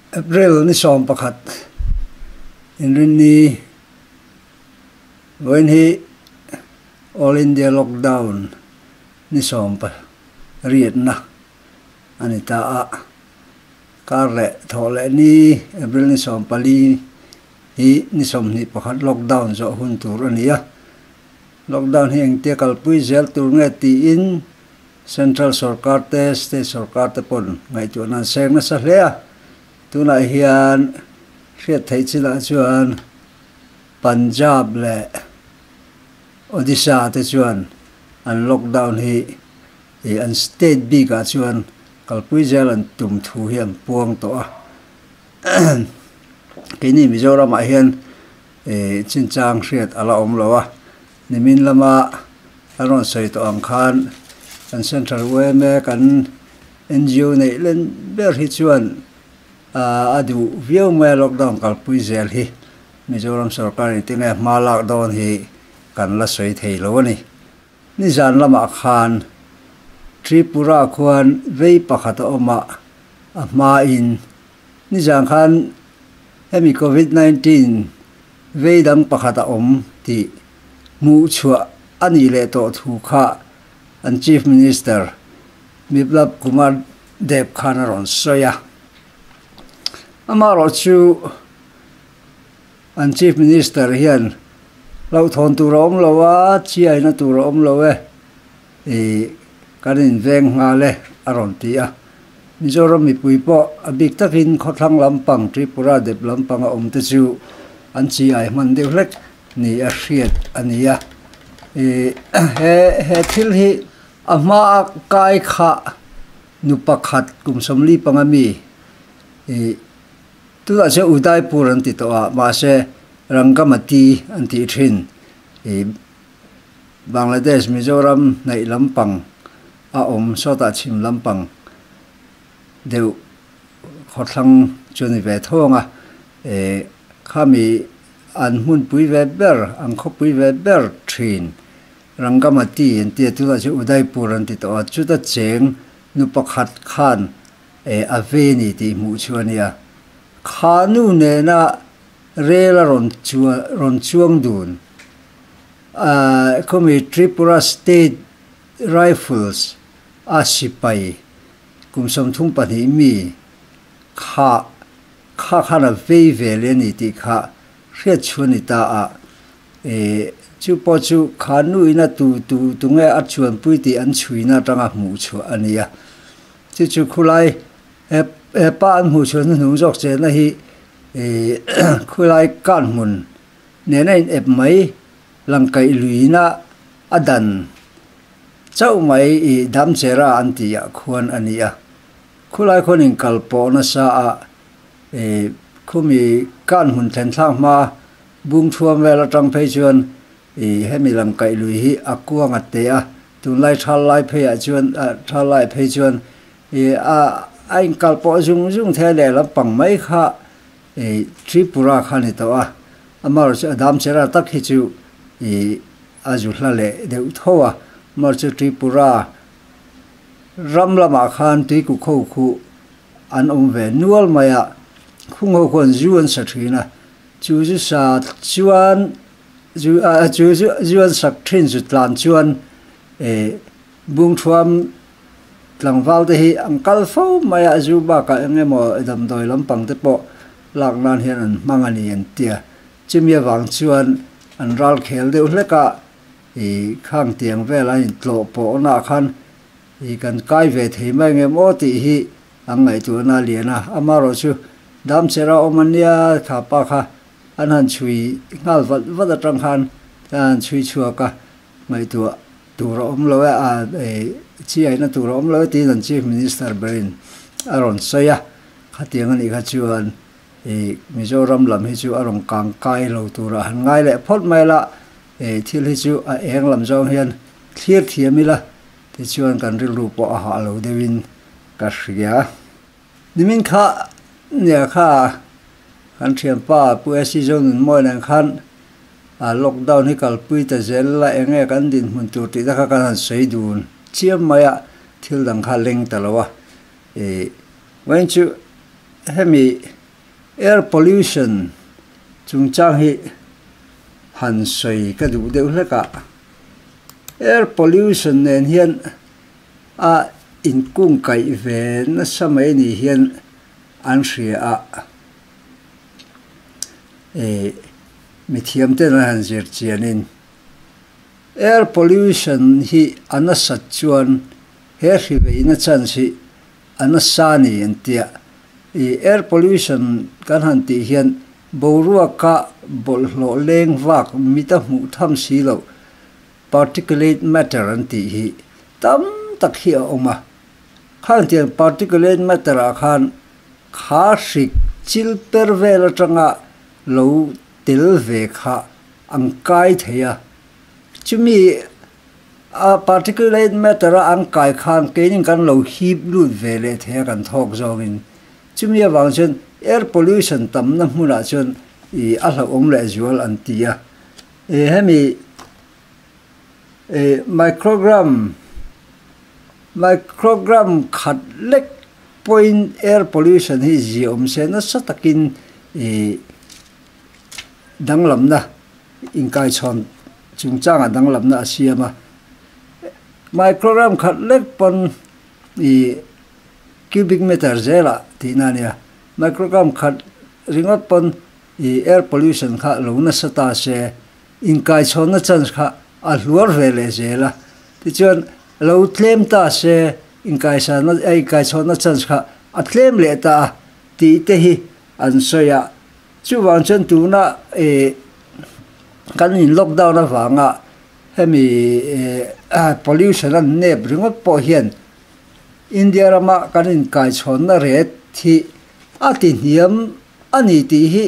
April ni 11 Inrinni vawiin hi All India Lockdown ni 18na a ni ta a, kar leh thawh leh ni April ni 14 hi ni 21 lockdown zawh hun tur a ni a. Lockdown hi engtia kalpui zel tur nge tiin Central sorkar te, State sorkar te pawn ngaihtuahna an seng nasa hle a. Tunah hian hriat theih chinah chuan Punjab leh Odisha te chuan an lockdown hi ih an state bikah chuan kalpui zel an tum thu hi an puang tawh a. Keini Mizoramah hian ih chinchang hriat a la awm lo a. Nimin lama an rawn sawi tawh ang khan kan Central yma kan ngo neih len ber hi chuan a duh viau mai a lockdown kalpui zel hi Mizoram sorkar in tinge hma lak dawn hi kan la sawi thei lo a ni. Nizan lamah khan Tripura khuan vei pakhat a awm a, a hmain nizan khan hemi Covid 19 Vei dang pakhat a awm tih hmuh chhuah a nih leh tawh thu kha an Chief Minister Biplab Kumar Deb khan a rawn sawi a. Amaherawh chu an Chief Minister hian hlauhthawn tur a awm lo a, chiaina tur a awm lo e. Ih, kan inveng nghal e, a rawn ti a. Mizoram mipui pawh a bik takin khawthlang lampang, Tripura dep lampang a awm te chu an chi ai hman deuh hlek ni a hriat a ni a. Ih, he he thil hi a hma a kai kha nu pakhat kum 45 mi, ih, tunah chuan Udaipur an ti tawh a, mahse Rangamati an tih thin, ih, Bangladesh, Mizoram hnaih lampang a awm sawtah chhim lampang deuh khawthlang chu a ni ve tho ang a, eh khami an hmunpui ve ber, an khawpui ve ber thin Rangamati an ti a, tunah chuan Udaipur an ti tawh a, chuta cheng nu pakhat khan eh a ve ni tih hmuh chu a nia. Kha nu nena rel a rawn rawn chuang dun. Khawmi Tripura State Rifles a sipai kum 32 mi kha kha khan a vei ve leh a ni tih kha hriat chhuah a ni ta a. Chu pawh chu kha nuin a tu tu tunge a chuanpui tih an chhuina atanga hmuh chhuah a ni a. Chu chu khulai he pa an hmuh chhuah hnuhnung zawk chenna hi khulai kan hmun Nena in ep mai langkaih luina a dan chauh mai i Damchera an tih ah khuan a ni a. Khulai khuan in kal pawh nasa a i khumi kan hmun thlen thlak hma bung thuam vel atang phei chuan i hemi langkaih lui hi a kuang a te a, tunlai thal lai phei ah chuan thal lai phei chuan i a a in kal pawh zung zung thei a lehlam pang mai kha I Tripura kha ni tawh a, amaherawh chu a dam chera tak hi chu i a zu hla leh deuh tho a, amaherawh chu Tripura ram lamah khan tuikuk ho khu an awm ve nual mai a, khung ho khuan zu an sa thin a, chu zu sa chuan zu a chu zu an sak thin zu tlan chuan i Bungthuam tlangval te hi an kal fo mai a, zu bakah eng emaw damdawi lampang te pawh lak nan hian an hmang a ni an ti a. Chumi avang chuan an ral khel deuh hlek a, ih khang tiang vel an intlawh pawhnaah khan ih kan kai ve thei mai ang em aw tih hi an ngaihtuahna a lian a. Amaherawh chu Damchera awm a nia kha pa kha an han chhui nghal vat vat atang khan an han chhui chhuak a, Ngaihtuah tur a awm lo e, a chiaina tur a awm lo e tiin an Chief Minister berin a rawn sawi a, khatiang a nih kha chuan ih Mizoram lam hi chu a rawn kang kai lo turah han ngai leh phawt mai la, ih thil hi chu a eng lam zawng hian thlir thiam ila tichuan kan rilru pawh a hah lo deuhin ka hria. Nimin kha nia kha kan thianpa Pu SC Zonunmawi nen khan a lockdown hi kalpui ta zel la eng nge kan dinhmun tur tih te kha kan han sawi dun chiam mai a, thil dang kha leng ta lo a. Ih vawiin chu hemi. Air pollution chungchang hi han sawi ka duh deuh hlek a. Air pollution nen hian a inkungkaih ve nasa mai ni hian an hria a. Ih mithiam ten an han zir chianin air pollution hi a nasat chuan he hri veihna chance hi a nasa a ni an tia. Ih air pollution kan han tih hian boruaka bawlhhlawh leng vak mit a hmuh tham si loh particulate matter an tih hi tam tak hi a awm a. Khang tiang particulate matter ah khan kha hrik chil per vel atanga lo tel ve kha an kai thei a. Chumi A particulate matter a an kai khan keinin kan lo hip lut ve leh thei a kan thawk zawngin. Chumi avang chuan air pollution tamna hmunah chuan ih a hlauhawm leh zual an ti a. Ih hemi ih microgram microgram khat lek pawhin air pollution hi ziaawm se nasa takin ih danglamna Inkaichhawn chungchangah danglamna a siam a, microgram khat lek pawn ih cubic meter zelah tihna a nia. Microgram khat ringawt pawn ih air pollution kha lo nasa ta se, inkaichhawnna chance kha a hluar ve leh zel a. Tichuan lo tlem ta se inkaisanna inkaichhawnna chance kha a tlem leh ta a tih te hi an sawi a. Chuvang chuan tuna ih kan in lockdown avanga hemi ih pollution a nep ringawt pawh hian India rama kan inkaichhawnna ret hi a ti hniam a ni tih hi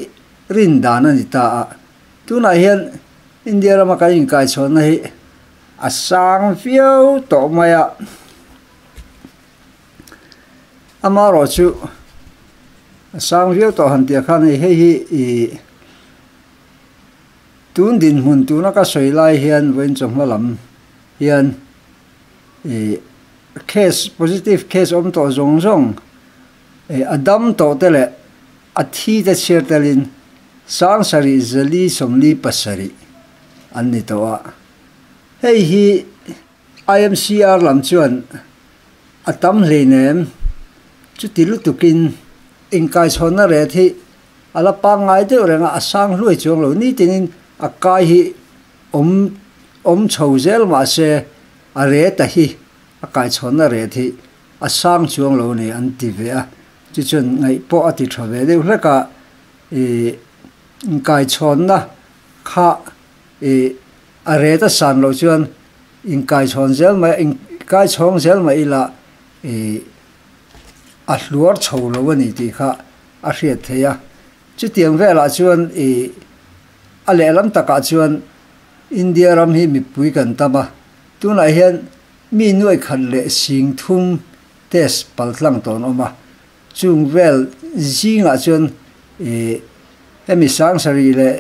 rin dan a ni ta a. Tunah hian India rama kan inkaichhawnna hi a sang viau tawh mai a. Amaherawh chu a sang viau tawh han tih khan hei hei hi ih tun dinhmun tuna ka sawi lai hian vawiin chawhma lam hian ih case positive case awm tawh zawng zawng ih a dam tawh te leh a thi te chhiar telin sang sarih zali sawmli pasarih an ni tawh a hei hi. IMCR lam chuan a tam hleinem, chuti lutukin inkaichhawnna ret hi a la pangngai deuh reng a, a sang hluai chuang lo. Nitinin a kai hi awm awm chho zel mah se a ret a hi, a kaichhawnna ret hi a sang chuang lo a ni an ti ve a. Chu chuan ngaih pawh a ti tha ve deuh hlek a, ih inkaichhawnna kha ih A ret a san loh chuan inkaichhawn zel mai inkaichhawng zel mai ila ih a hluar chho lo a ni tih kha a hriat theih a. Chutiang velah chuan ih a lehlam takah chuan India ram hi mipui kan tam a, tunah hian mi nuai khat leh sing thum test paltlang tawh an awm a. Chung vel zingah chuan ih hemi sangsarih leh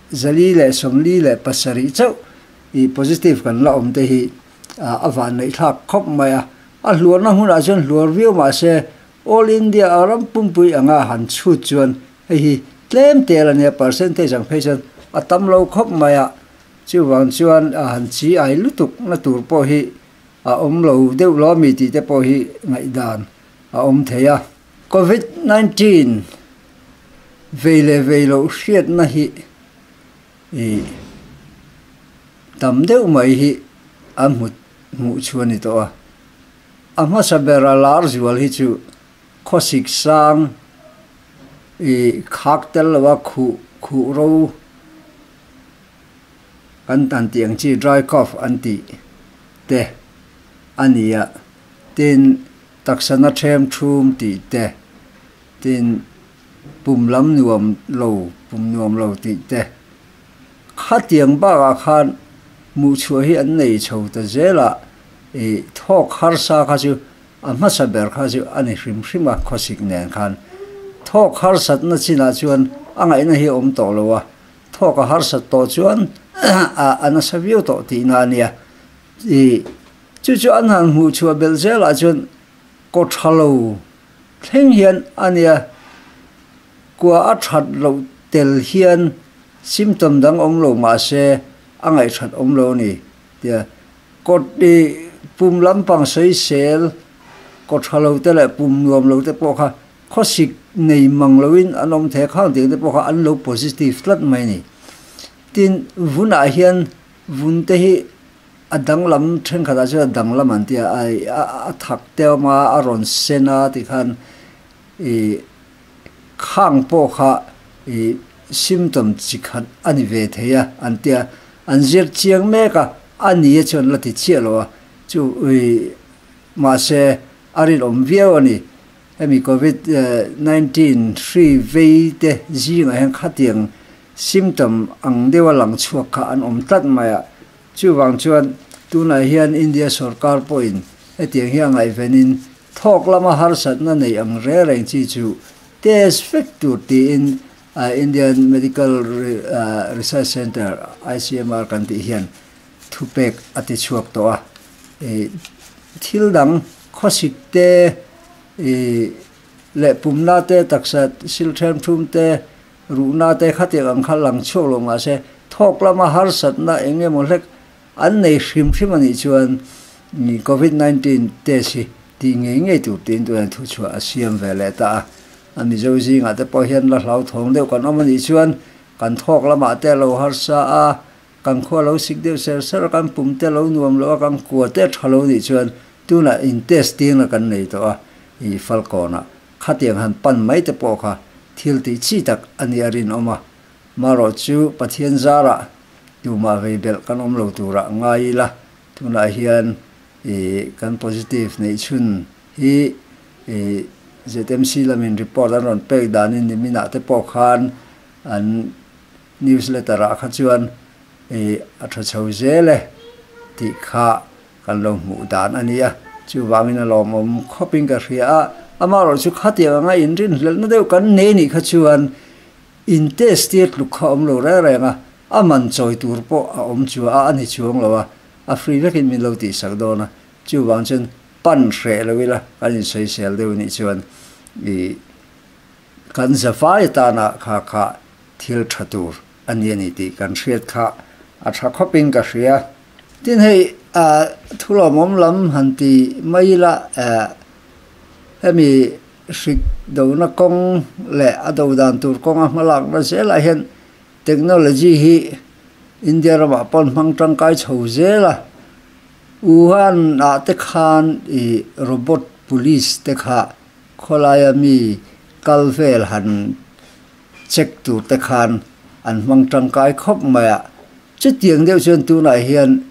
zali leh sawmli leh pasarih chauh ih positive kan la awm te hi a vanneih thlak khawp mai a. A hluarna hunah chuan hluar viau mah se All India a ram pumpui anga han chhut chuan hei hi tlem tel a nia percentage ang phei chuan a tam lo khawp mai a. Chuvang chuan a han chi ai lutuk na tur pawh hi A awm lo deuh lo ami tih te pawh hi ngaihdan a awm thei a. Covid 19 vei leh vei loh hriatna hi ih tam deuh mai hi a hmu hmuh chu a ni tawh a. A hmasa ber a lar zual hi chu khawsik sang ih khak tel lo a khuh khuh ro Kan tan tih ang chi dry cough an tih te a ni a, tin taksa na ṭhem ṭhum tih te, tin pum lam nuam lo pum nuam lo tih te. Khatiang bakah khan hmuhchhuah hi an nei chho ta zel a, ih thawk harsa kha chu a hmasa ber kha chu a ni hrim hrim a khawsik nen khan. Thawk harsatna chinah chuan a ngaihna hi a awm tawh lo a, Thawk a harsat tawh chuan a nasa viau tawh tihna a nia. Ih chu chu an han hmuh chhuah belh zelah chuan kaw tha lo thleng hian a nia. Kua a that loh tel hian symptom dang awm lo mah se a ngaihṭhat awm lo a ni tia kawt i pum lampang sawisel kaw ṭha lo te leh pum nuam lo te pawh kha khawsik nei mang loin an awm thei a, khang tiang te pawh kha an lo positive tlat mai a ni. Tin, vunah hian vun te hi a danglam thenkhatah chuan a danglam an ti a, a thak te a awm a, a rawn sen a tikhan ih Khang pawh kha i symptom chi khat a ni ve thei a an tia, an zir chiang mek a, a ni a chuan la ti chiah lo a, chu i mahse a rinawm viau a ni. Hemi covid 19 hri vei te zingah hian khatiang symptom ang deuha lang chhuak kha an awm tlat mai a, chuvang chuan tunah hian India sorkar pawhin hetiang hi a ngaihvenin Thawk lama harsatna neih ang reng reng chi chu test vek tur tiin Indian Medical Research Centre, ICMR, kan tih hian thupek a ti chhuak tawh a. Thil dang khawsik te leh pumna te, taksa sil then thum te, ruhna te khatiang ang kha lang chhuak lo mahse thawk lama harsatna eng emaw hlek An nei hrim hrim a nih chuan Covid 19 test hi tih ngei ngei tur tiin tunah thu chhuah a siam ve leh ta a. A Mizo zingah te pawh hian la hlauthawng deuh kan awm a nih chuan kan thawk lamah te a lo harsa a, kan khua lo sik deuh ser ser a, kan pum te a lo nuam lo a, kan kua te a tha lo nih chuan tunah in test tirna kan nei tawh a, i Falkawnah khatiang han pan mai te pawh kha thil tih chi tak a nih a rinawm a. Marawh chu Pathian zarah tumah vei belh kan awm lo turah ngai ila, tunah hian ih kan positive neih chhun hi ih ZMC lamin report an rawn pek danin niminah te pawh khan an newsletter ah kha chuan ih a tha chho zel e tih kha kan lo hmuh dan a ni a, chuvangin a lawmawm khawpin ka hria a, amaherawh chu khatiang anga inrinhlelhna deuh kan nei nih kha chuan In test tir tluk kha awm lo reng reng a, a man chawi tur pawh a awm chu a a ni chuang lo a, a free vekin min lo tihsak dawn a, chuvang chuan pan hreh lo ila kan insawisel deuh nih chuan i kan zafai atana kha kha thil tha tur a ni a ni tih kan hriat kha a tha khawpin ka hria. Tin hei thulawmawm lam han ti mai ila hemi Hrik dona kawng leh a do dan tur kawnga hmalakna zelah hian technology hi India ramah pawn hmang tangkai chho zel a. Wuhan ah te khan ih robot police te kha khawlaia mi kal vel han check tur te khan an hmang tangkai khawp mai a. Chutiang deuh chuan tunah hian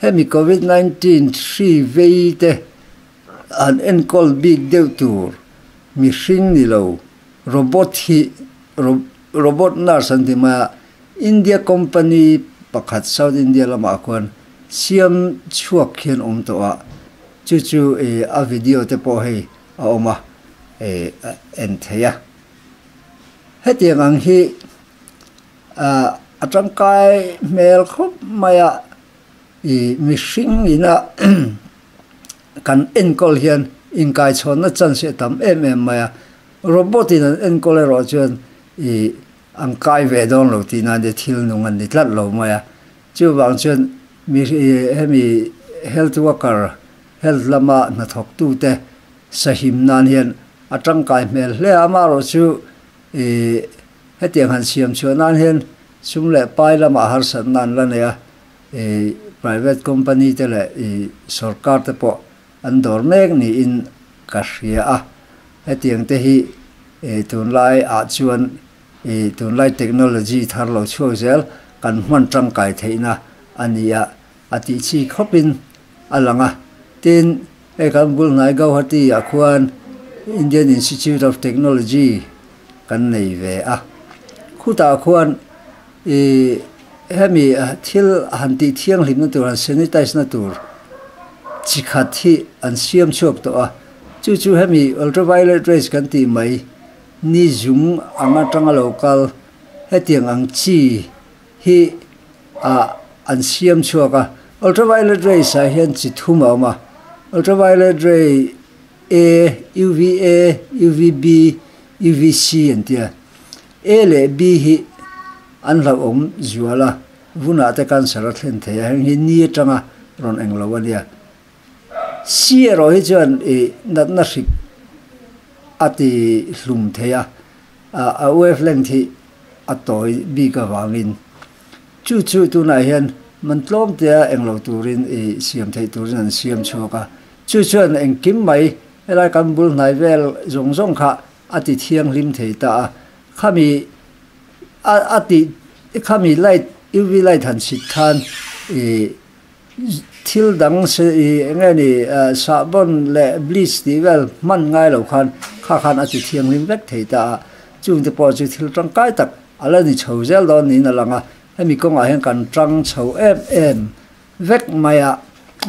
hemi covid 19 hri vei te An enkawl bik deuh tur mihring ni lo robot hi robot nurse an ti mai a, India company pakhat South India lamah khuan siam chhuak hian awm tawh a, chu chu a video te pawh hei a awm a en thei a. Hetiang ang hi a tangkai hmel khawp mai a. I mihring ina kan enkawl hian inkaichhawnna chance hi a tam em em mai a, robot in an enkawl erawh chuan i an kai ve dawn lo tih nan thil nung an ni tlat lo mai a, chuvang chuan mi hemi health worker health lama hnathawk tute sahim nan hian a tangkai hmel hle a, amaherawh chu i hetiang han siam chhuah nan hian sum leh pai lamah harsatna an la nei a. I private company te leh i sorkar te pawh an dawr mek niin ka hria a, hetiang te hi i tunlai ah chuan i tunlai technology thar lo chhuak zel kan hman tangkai theihna a ni a, a tih chi khawpin a lang a. Tin, hei kan bul hnai Gauhati ah khuan Indian Institute of Technology kan nei ve a, khutah khuan I hemi thil han tih thianghlimna tur, han sanitize na tur chi khat hi an siam chhuak tawh a, chu chu hemi ultraviolet rays kan tih mai ni zung ang atanga lo kal hetiang ang chi hi ah an siam chhuak a, ultraviolet rays ah hian chi thum a awm a, ultraviolet ray A, UVA, UVB, UVC an ti a. A leh B hi an hlauhawm zual a, vunah te cancer a thlen thei a, heng hi ni atanga rawn eng lo a nia. C erawh hi chuan ih natna hrik a ti hlum thei a, a wavelength hi a tawi bik avangin chu chu tunah hian man tlawm tea eng lo turin ih siam theih turin an siam chhuak a, chu chuan engkim mai helai kan bul hnai vel zawng zawng kha a ti thianghlim thei ta a, khami a a tih khami light UV light han chhit khan ih thil dang ih eng nge ni sahbawn leh bleach tih vel hman ngai lo khan kha khan a ti thianghlim vek thei ta a, chungte pawh chu thil tangkai tak a la ni chho zel dawn niin a lang a, hemi kawngah hian kan tang chho em em vek mai a,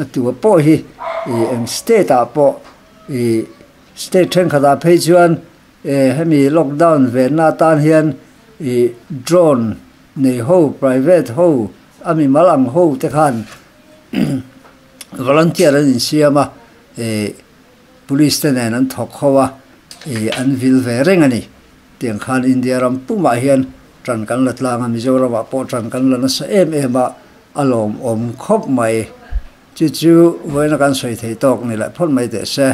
a tua pawh hi ih eng state ah pawh ih. State thenkhatah phei chuan hemi lockdown venna atan hian ih drone nei ho, private ho, a mimal ang ho te khan volunteer an insiam a, ih police te nen an thawk ho a, ih an vil ve reng a ni. Tiang khan India ram pumah hian tan kan la tlang a, Mizoramah pawh tan kan la nasa em em a, a lawmawm khawp mai. Chu chu vawiina kan sawi thei tawk ni leh phawt mai teh se.